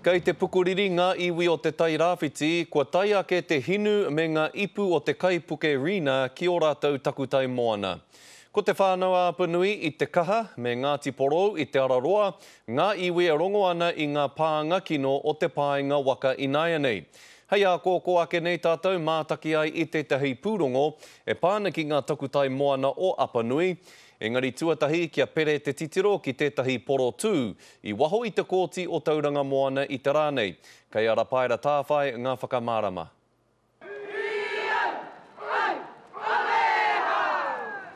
Kei te pukuriri ngā iwi o Te Tai Rāwhiti, kua tae ake te hinu me ngā ipu o te kaipuke Rina ki ō rātou takutai moana. Ko Te Whānau-a-Apanui i Te Kaha me Ngāti Porou i Te Araroa ngā iwi e rongo ana i ngā pānga kino o te paenga waka ināianei. Hei ākōkō ake nei tātou mātaki ai i tētahi pūrongo e pā ana ki ngā takutai moana o Apanui. Engari tuatahi kia pere te titiro ki tētahi porotū i waho i te Kōti o Tauranga Moana i te rā nei. Kei a Rapaera Tāwhai ngā whakamārama.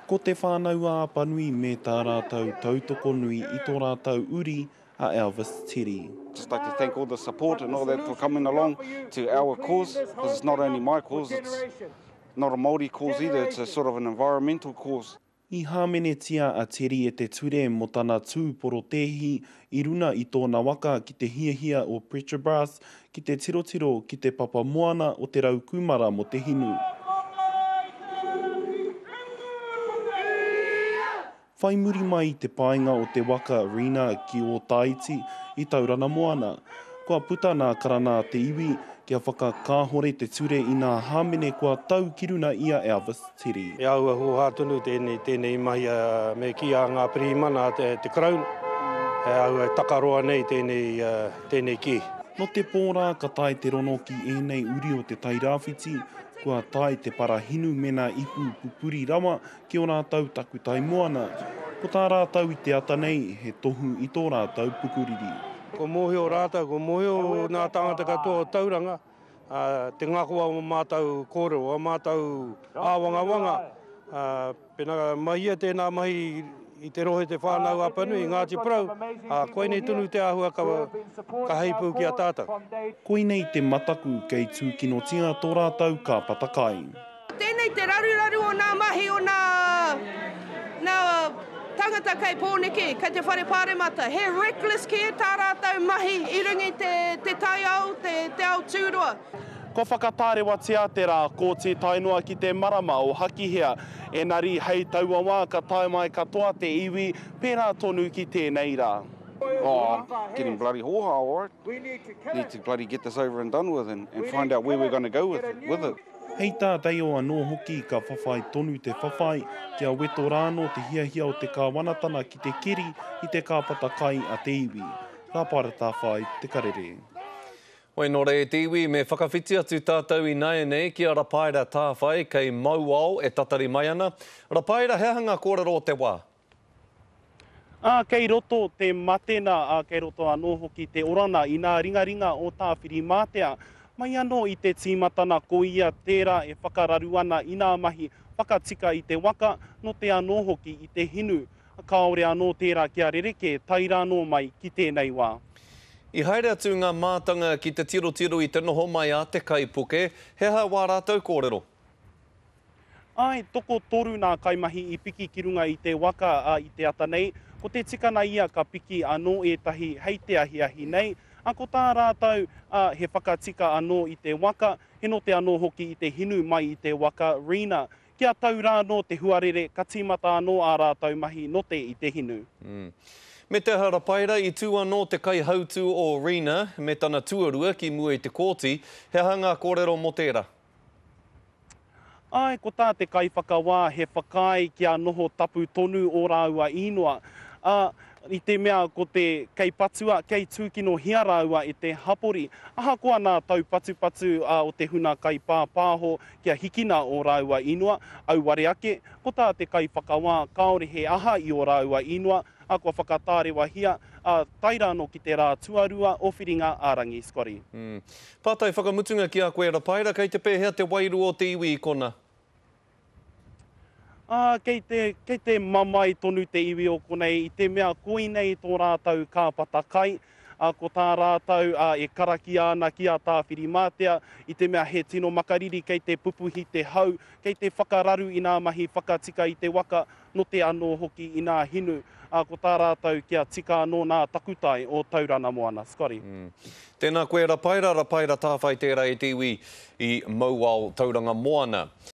Ko Te Whānau-a-Apanui me tā rātou tautoko nui i tō rātou uri a Elvis Teddy. Just like to thank all the support and all that for coming along to our cause, because it's not only my cause, it's not a Māori cause either, it's a sort of an environmental cause. I hāmenetia a Teri e te ture mō tana tū porotēhi i runa i tōna waka ki te hiahia o Petrobras ki te tirotiro ki te papa moana o Te Raukūmara mō te hinu. Whai muri mai i te paenga o te waka Rina ki Ōtāiti i Tauranga Moana, kua puta nā karana a te iwi kia whakakāhore te ture i nā hāmene kua tau ki runa i a Elvis Teddy. He āhua hōhā tonu tēnei, tēnei mahi a, me kī a ngā pirihimana a te, te Karauna. He āhua e takaroa nei tēnei, tēnei kī. Nō te pō rā ka tae te rono ki ēnei uri o Te Tairāwhiti, kua tae te para hinu me nā ipu pupuri rawa ki ō rātou takutai moana. Ko tā rātou i te ata nei, he tohu i tō rātou pukuriri. Kua mōhio rātou, kua mōhio nā tāngata katoa o Tauranga, te ngako o mātou kōrero, o mātou āwangawanga, pēnā mahia tēnā mahi i te rohe Te Whānau Apanui, Ngāti Porou, ā, koinei tonu te āhua ka, ka heipū ki a tātou. Koinei te mataku kei tūkinotia tō rātou kāpata kai. Tēnei te raruraru o nā mahi o nā, nā tangata kei Pōneke, kei te Whare Pāremata. He reckless kē tā rātou mahi i runga i te, te taiao, te, te ao tūroa. Kua whakatārewatia te rā kōti tae noa ki te marama o Hakihea, enari hei taua wā ka tae mai katoa te iwi, pērā tonu ki tēnei rā. Oh, getting bloody hōhā, alright. Need to bloody get this over and done with and, and find out where we're gonna go with, with it. Hei tā Deyo anō hoki ka whawhai tonu te whawhai, kia weto rānō te hiahia o te kāwanatana ki te keri i te kāpata kai a te iwi. Rāpara Tāwhai, Te Karere. Hoi nō reira e te iwi, me whakawhiti atu tātou ināianei ki a Rapaera Tāwhai kei Mauao e tatari mai ana. Rapaera, he aha ngā kōrero o te wā? Ā, kei roto te matena, ā, kei roto anō hoki te orana i nā ringaringa o Tāwhirimātea. Mai anō i te tīmatana ko ia tērā e whakararu ana i nā mahi whakatika i te waka, nō te anō hoki i te hinu. Kāore anō tērā kia rerekē tae rānō mai ki tēnei wā. I haere atu ngā mātanga ki te tirotiro i te noho mai a te kaipuke, he aha wā rātou kōrero? Āe, tokotoru nā kaimahi i piki ki runga i te waka a i te ata nei. Ko te tikana ia ka piki anō ētahi hei te ahiahi nei. A ko tā rātou, a, he whakatika anō i te waka, he note anō hoki i te hinu mai i te waka Rina. Kia tau rā anō te huarere, ka tīmata anō ā rātou mahi note i te hinu. Me te aha Rapaera, i tū anō te kaihautū o Rina me tana tuarua ki mua i te kōti, he aha ngā kōrero mō tērā? Āe, ko tā te kaiwhakawā he whakaae kia noho tapu tonu ō rāua īnoa, ā, i te mea ko te kei patua, kei tūkinohia rāua e te hapori. Ahakoa nā taupatupatu o te huna kaipāpāho kia hikina ō rāua īnoa, auare ake, ko tā te kaiwhakawā kāore he aha i ō rāua īnoa, ā, kua whakatārewahia, ā, tae rānō ki te rā tuarua o Whiringa-ā-rangi, Scotty. Pātai whakamutunga ki a koe Rapaera, kei te pēhea te wairua o te iwi i kona? Ā, kei te, kei te mamae tonu te iwi o konei i te mea koinei tō rātou kāpata kai, ā, ko tā rātou, ā, e karakia ana ki a Tāwhirimātea i te mea he tino makariri kei te pupuhi te hau, kei te whakararu i nā mahi whakatika i te waka, no te anō hoki inā hinu, ā, ko tā rātou kia tika anō nā takutai o Taurana Moana. Scotty. Tēnā koe Rapaera, Rapaera Tāwhai tērā e te iwi i Mauao Tauranga Moana.